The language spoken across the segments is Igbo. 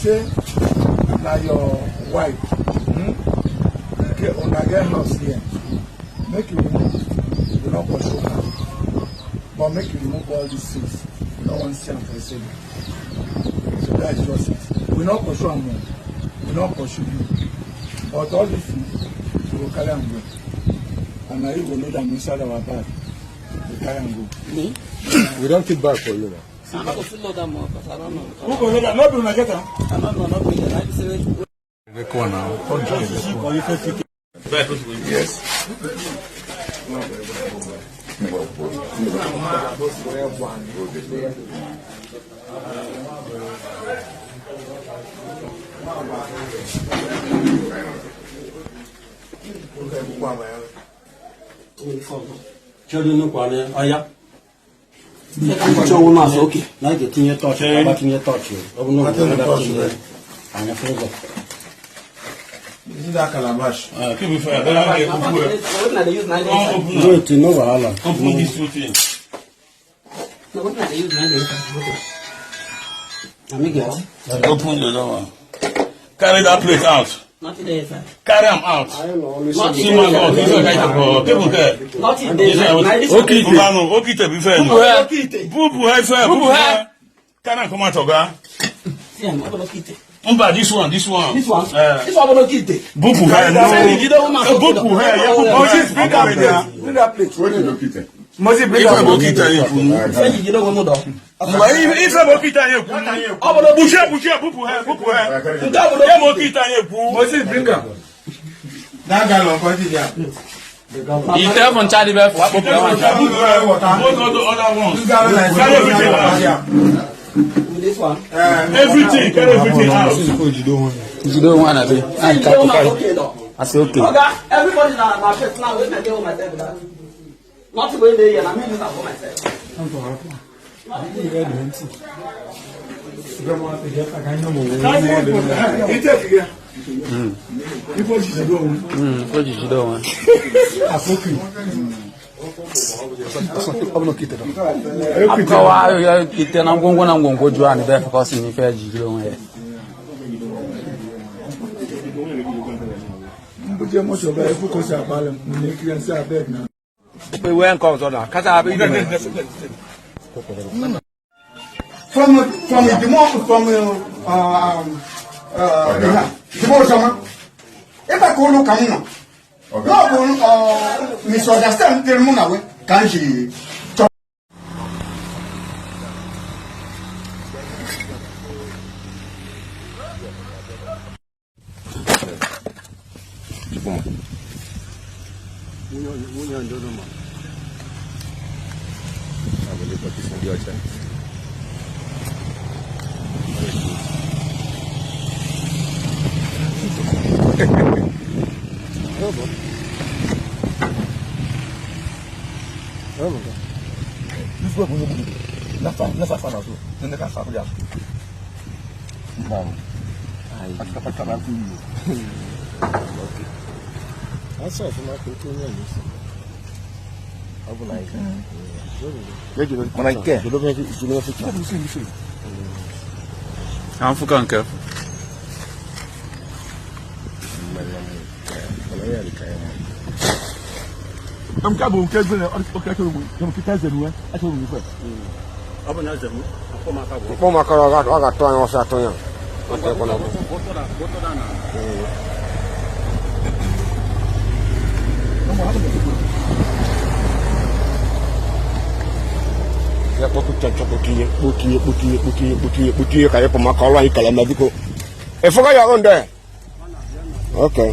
Say na your wife. Una get house here. Make you remove this thing. We no pursue her. But make you remove all these things. We no wan see am for inside. So that's just it. We no pursue am o. We no pursue you. But all these things, we go carry am go. And na you go load am inside our bag. We carry am go. Me? We don keep back for you now. I no go fit load am up because I don't know. Who go load am? No be una get am? I don't know, not me. I be say Record now. Yes. Chedu nnukwu ọya. Chọọ na okay. Na ị ga-etinye tọọchị, aba tinye tọọchị. Ọ bụ na ọ bụ na tinye anya fụ ụzọ. You see that calabash? Keep it fire. Then Wetin I dey use na dey inside. open, Wait, no wahala. open this two things. Na wetin I dey use na dey inside. Okay. Na me get. Open the other one. Carry that plate out. Nothing dey inside. Carry am out. Nothing See my God, this one guy for table there. Nothing dey inside. Na this Okay, Mbano, okite be fair. Bubu he fair, bubu he. Carry am come out, oga. See am, ọ bụ n'okite. Mba, this one, this one. This one. Eh. This one bụ n'okite. Bubu he, no. Say the Jido woman so Bubu he, yeah, bubu Moses, he. bring that plate. Bring that plate. Wetin be okite? Moses, bring Ife that bụ plate. okite anyị ekwu. Say the Jido woman do. Mba, ife bụ okite anyị ekwu. Ọ bụ n'okite. Buchie, buchie, bubu he, bubu he. Nke a bụ Ye m n'okite. okite anyị ekwu. Moses, bring am. That gallon, continue there. Ite bụ ncha dị be fụ akpụkpọ ya ncha. Bubu he, both all the other ones. This gallon is Carry everything out. With this one. Everything, carry everything out. Jide onwe na be. Say the Jido woman okay do. Asị oke. Oga, everybody na na first now wetin I dey hold myself be that. Nothing wey dey here na me use am for myself. Ite here. Ife osisi do onwe. O ji jide onwe. Akọwa ya ite na ngwongwo na ngwongwo ju anyị be fụ ka ọ sị na ife ya ji jide onwe ya. Mbuje moto ba efu kosi abalị m na-ekiri nsị abeg na. From Idimo, from Idimo Osama. Ebe ka ụlọ ụka m nọ. N'ọ bụ misunderstand dịrị mụ na we ka m ji chọ. Ka m fụkọ nke. Nke a bụ nke eze oke eke nke eze nwe achọrọ m ife. Mkpọ maka ọ ga-atụ anyị ọsọ atụ ya. Ọ ga-ekwe na ọ bụ. Ya kpọkụcha kpọtinye kpọtinye kpọtinye kpọtinye kpọtinye kpọtinye ka ịpụ maka ọrụ anyị kere eme biko. Ịfụga ya ọrụ ndị? Okay.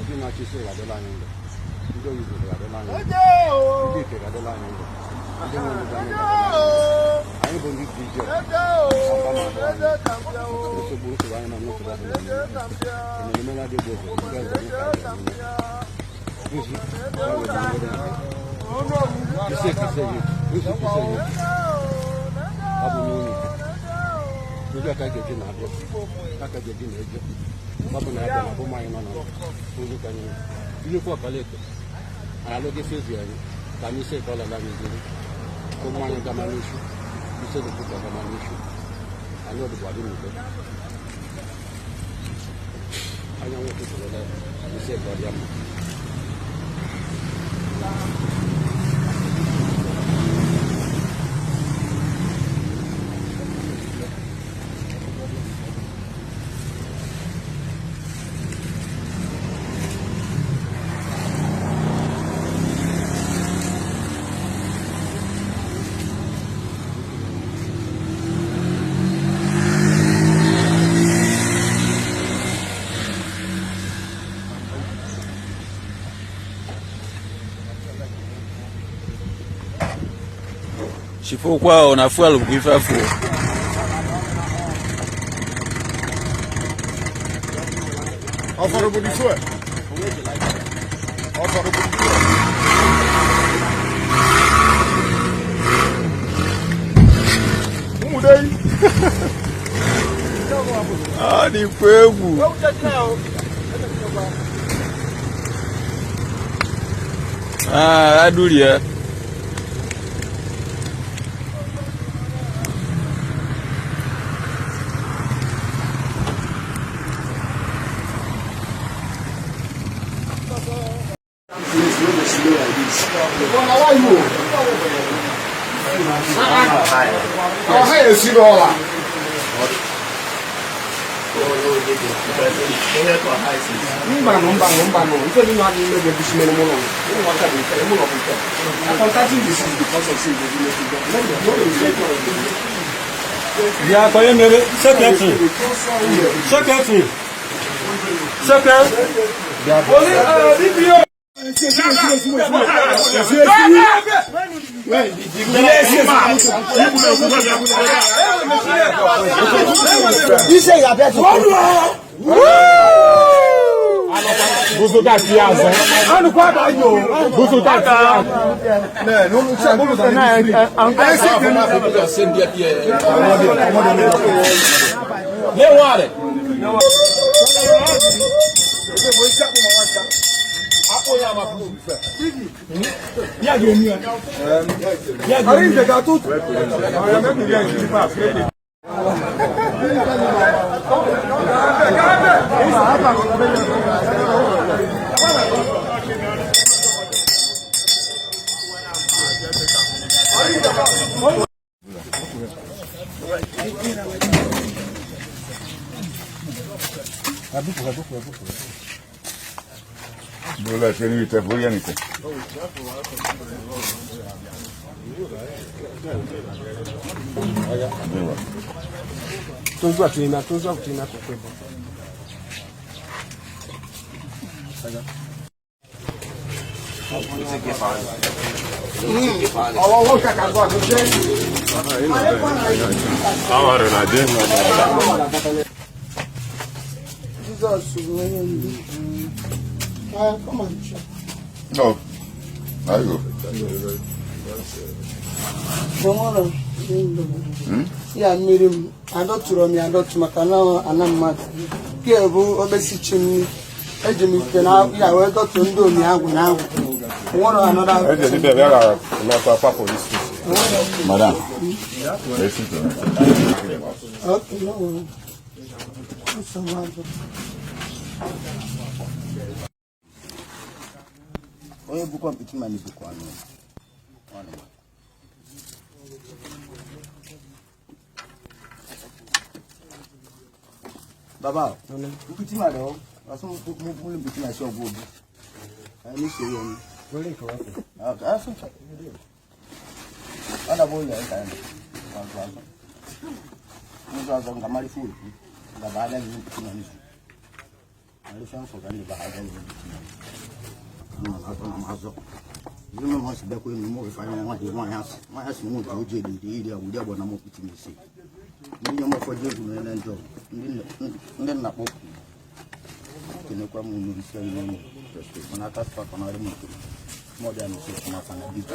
Ndị na-achị isi ga-adịla anyị ndụ. Ndị oyibo ga-adịla anyị ndụ. Eke ga-adịla anyị ndụ. Ndị nwe ndụ anyị ga-adịla anyị ndụ. Anyị bụ ndị dị ije. Aka ma ahụ anyị. Nsogbu nsogbu anyị na nsogbu adịla anyị. Emereme na-adịghị oge, ndị ọzọ anyị ka anyị ga-eme. Nzi, ọ bụ ndị ise kise gị, nzi kise gị. Ọ bụ n'unyi. Ndị aka ga-eji na-abịa, aka ga-eji na-eje. Ọ bụ na-abịa na abụ anyị nọ na ozu ka anyị ihe kwa ọkala eke. Anyị alụghị fezi anyị ka anyị ise ka ọ lala anyị zuru. Ka ụmụ anyị gama n'isi, ise dị puku gama n'isi. Anyị ọdụbụ adị n'udo. Anyanwụ ụtụtụ lele, ise ka ọ dị mma. Chifukwa na fuel bụ ife fuel. Ọfọdụ bụ fuel. Ọfọdụ bụ fuel. Ụmụdei. Ọ dịkwa egwu. Ah, adurie. Ọha esiri ọla. Mbanụ mbanụ mbanụ ife dị na adị ime ga-ebusi mere mụ nọ ụmụ aka bụ nke mụ nọ bụ nke. I'm contacting this is because of say they make it. No, no, Bịa kọnye mere secretary. Secretary. Secretary. Oli DPO. Bọ́lá ṣe ní ìtẹ̀ fórí ẹnìkan. Jizọs bụ onye ndu. Come on, check. No. Ayo. Tomorrow, ya mmiri m adọtụrụ m ya adọtụ maka na ana mmadụ nke bụ obesichi m eji m ite na ya wee dọtụ ndị omi agwụ na agwụ nwere anọda. Madam. Listen to me. Okay, no worry. Nsogbu adịghị. Onye bukwa mpịtị ma na-ebukwa anụ. Baba, mpịtị ma dọ, asụ mụ mpịtị ma si ọgwụ obi. Anyị na-esoro ya. Asụ ncha. Ọ na-abụ ụlọ ịka ya. Azụ azụ. Ụzọ azụ nga mara ife okwu. Nga ba aga n'ihu mpịtị ma n'izu. Mara ife mfọ ga ndị ba aga n'ihu mpịtị ma n'izu. Azụ azụ. Zinu mo si bịakwa enu mụ ife anya nwaanyị nwaanyị asị nwaanyị asị mụ ji oji eri iri agwụ iri agwụ na mụ kpiti na ise. Ndị nye m ụfọdụ egwu na ele njọ ndị nna kpọkwu kenekwa m unu isi anyị n'ụlọ mana aka sịkwa na arị m nke mụ ọbịa na isi na afa na biko.